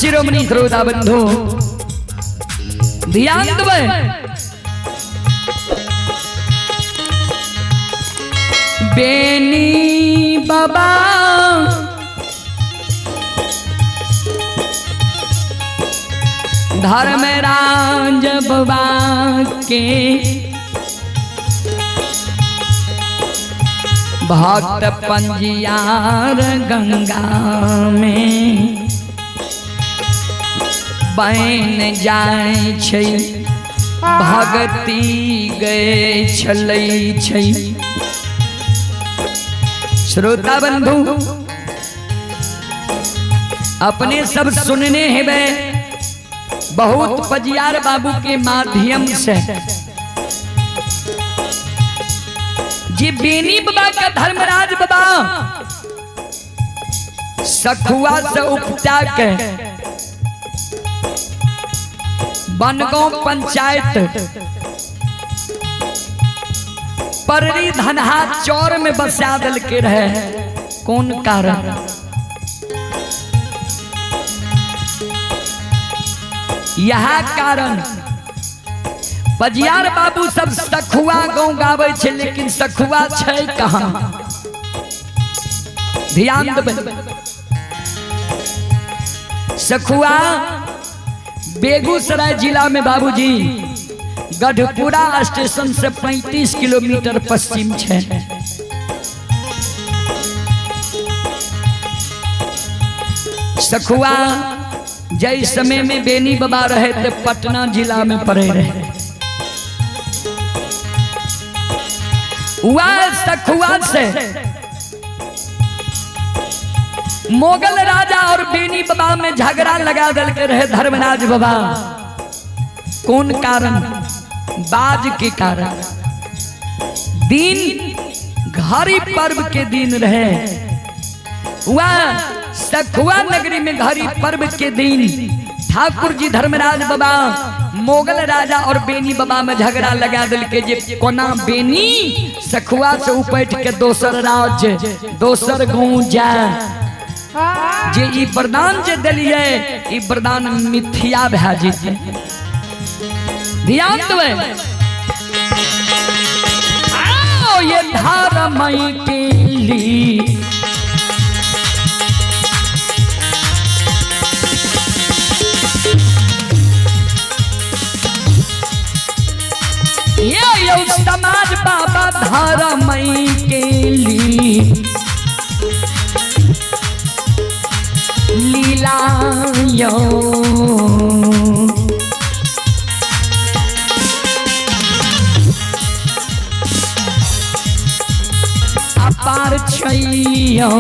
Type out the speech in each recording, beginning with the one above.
शिरोमणि श्रोता बंधु ध्यान देबै। बेनी बाबा धर्मराज बाबा के भक्त पंजियार गंगा में बन जाय छै, भक्ति गए छलै छै। श्रोता बंधु अपने सब सुनने हेबै बहुत पजियार बाबू के माध्यम से जी बेनी बाबा का धर्मराज बाबा सखुआ से उपटा के बनगांव पंचायत पररी धनहा चौर में बसा दल के रहे। कौन कारण? यह कारण पजियार बाबू सब सखुआ गाँव गावे छे, लेकिन सखुआ छै कहाँ? ध्यान देबै। सखुआ बेगूसराय जिला में बाबूजी गढ़पुरा स्टेशन से 35 किलोमीटर पश्चिम है। सखुआ जय समय में बेनी बाबा रहे थे पटना जिला में पड़े रहे। वह सखुआ से मुगल राजा और बेनी बाबा में झगड़ा लगा दल के रहे धर्मराज बाबा। कौन कारण? बाज के कारण। दिन घड़ी पर्व के दिन रहे। वह सखुआ नगरी में घड़ी पर्व के दिन ठाकुर जी धर्मराज बाबा मुगल राजा और बेनी बाबा में झगड़ा लगा दिल के जे कोना बेनी सखुआ से उपट के दोसर राज्य दोसर गाँव जाए। जे ई वरदान जे दिलिए ई वरदान मिथ्या भए जेतै। ध्यान देबै। आओ ये धर्म के लिए ये समाज बाबा धर्म के लिए लीला यो अपार छैयो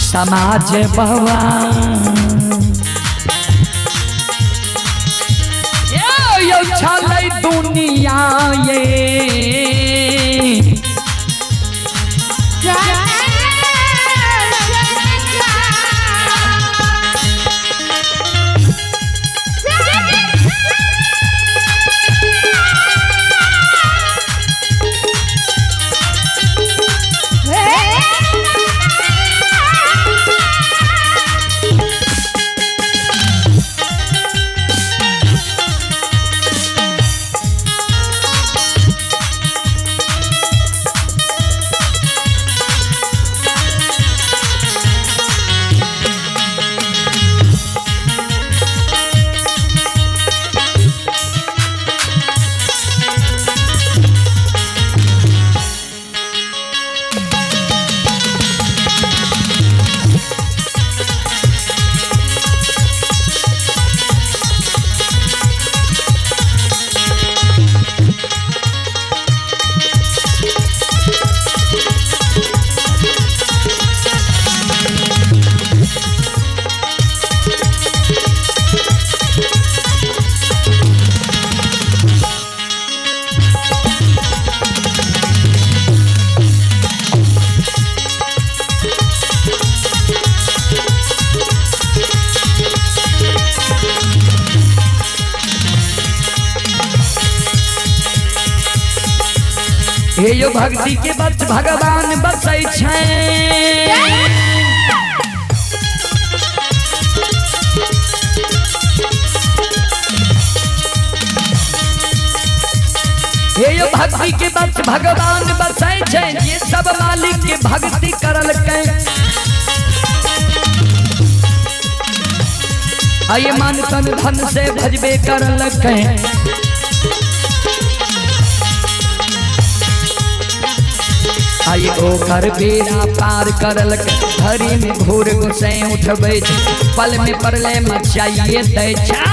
समाज बाबा यो छलै दुनिया ये हे यो भक्ति के बच भगवान बसै छै। हे यो भक्ति के बस भगवान बसै छै, जे सब मालिक के भक्ति करलकै। आये मन तन धन से भजबे करलकै। आये ओकर बेड़ा पार करलकै, धरी में घोर गोसै उठबै छै, पल में परले मचाइए दै छै।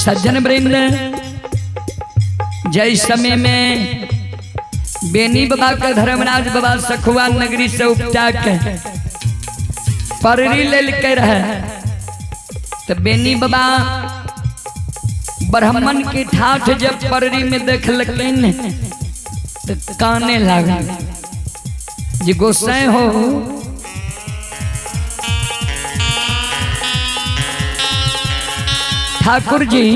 सज्जन वृंद, जय समय में बेनी बाबा का धर्मराज बाबा सखुआ नगरी से उपटा के पररी लेल के रहे, तो बेनी बाबा ब्राह्मण के ठाठ जब पररी में देखलखिन तो काने लागल जे गोसाई हो। ठाकुर जी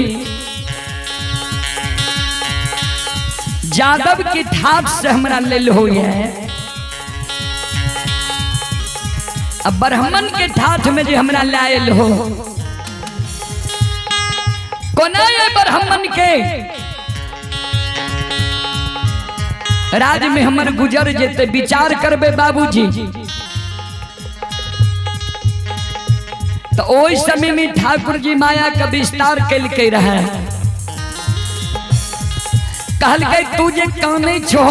जादव के ठाठ से हमरा लेल हो है, अब ब्राह्मण के ठाठ में जो हमरा लायल हो, कोना ये ब्राह्मण के राज में हमर गुजर जेते, विचार करबे बाबूजी। तो ओहि समय में ठाकुर जी माया का विस्तार कलके रहे, कहलकै तू जे कानै छो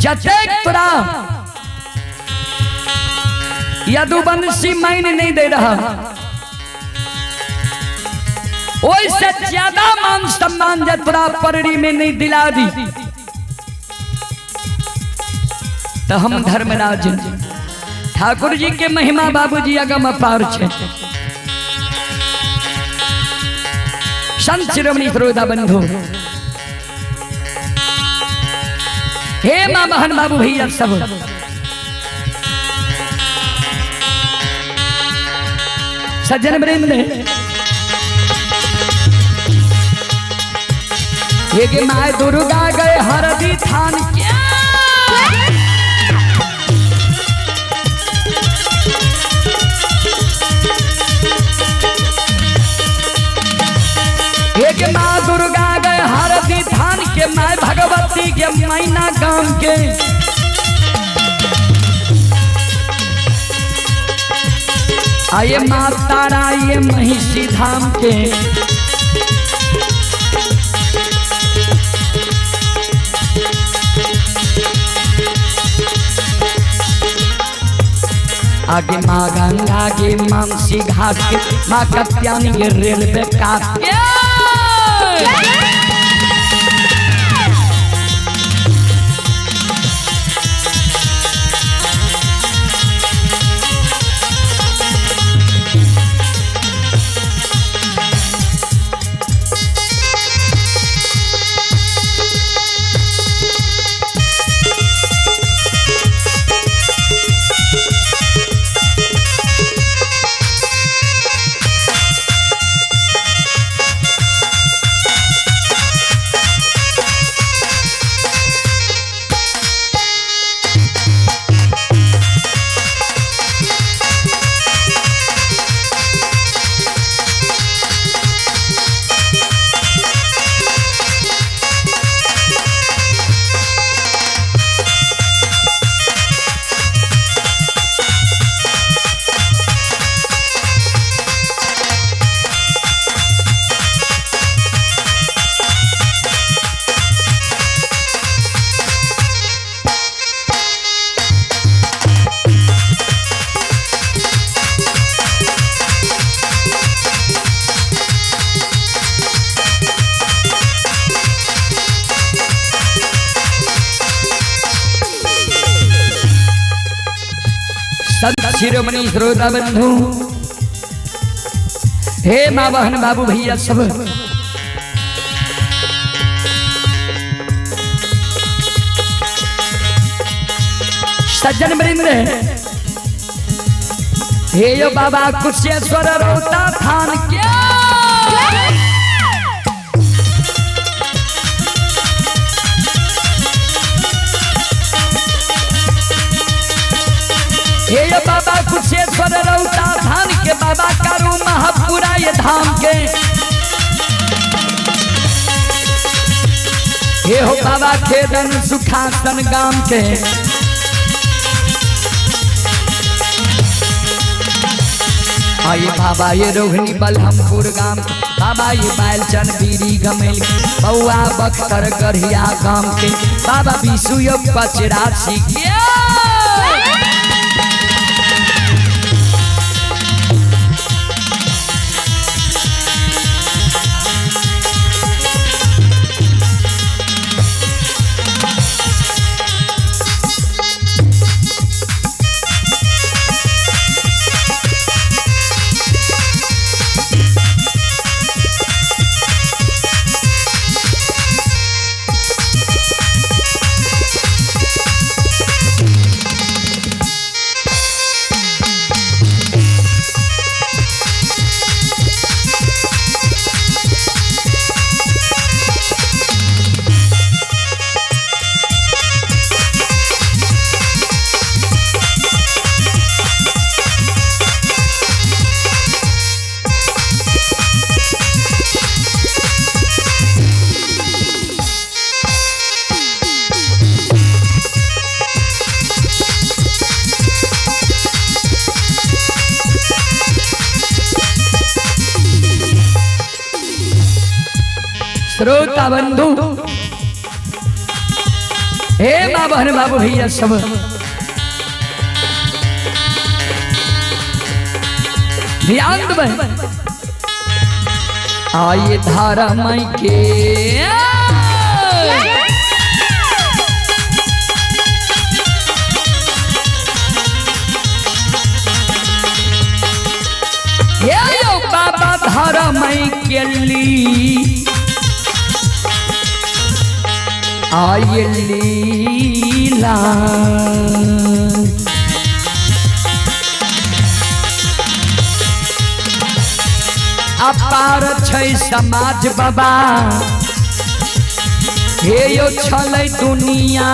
जतेक तोरा यदुवंशी मायने नहीं दे रहा, ओहि से ज्यादा मान सम्मान जे तोरा पररी में नहीं दिला दी तो हम धर्मराज। ठाकुर जी के महिमा बाबूजी अगम अपार छे। संत शिरोमणि श्रोता बंधु, हे मां बहन बाबू भैया सब, सज्जन वृंद, हे के my Durga गए हरदी थान के, एक माँ दुर्गा गए हरदी थान के, my Bhagwati के मैना गाम के। आये माँ तारा ये महिषी धाम के, आगे माँ गंगा के मानसी घाट के, माँ कत्यानी के रेलवे काट के। शिरोमणि श्रोता बंधु, हे माँ बहन बाबू भैया सब, सज्जन वृंद, हे यो बाबा कुशेश्वर रौता थान के हे यो बाबा कुशेश्वर रौता थान के बाबा कारू महापुरा ये धाम के, हे हो बाबा खेदन सुखासन गाम के। आये बाबा ये रोहिणी बलहमपुर गाम के, बाबा ये बालचन बीरी गमेल के, बउआ बख्तर गढ़िया गाम के, बाबा विशु यो पचरासी के। श्रोता बंधु, हे माँ बहन बाबू भैया सब, ध्यान देबै। आइए धारा माई के हे यो बाबा धारा माई के ली आये लीला, अपार छै समाज बाबा, हे यो छलै दुनिया।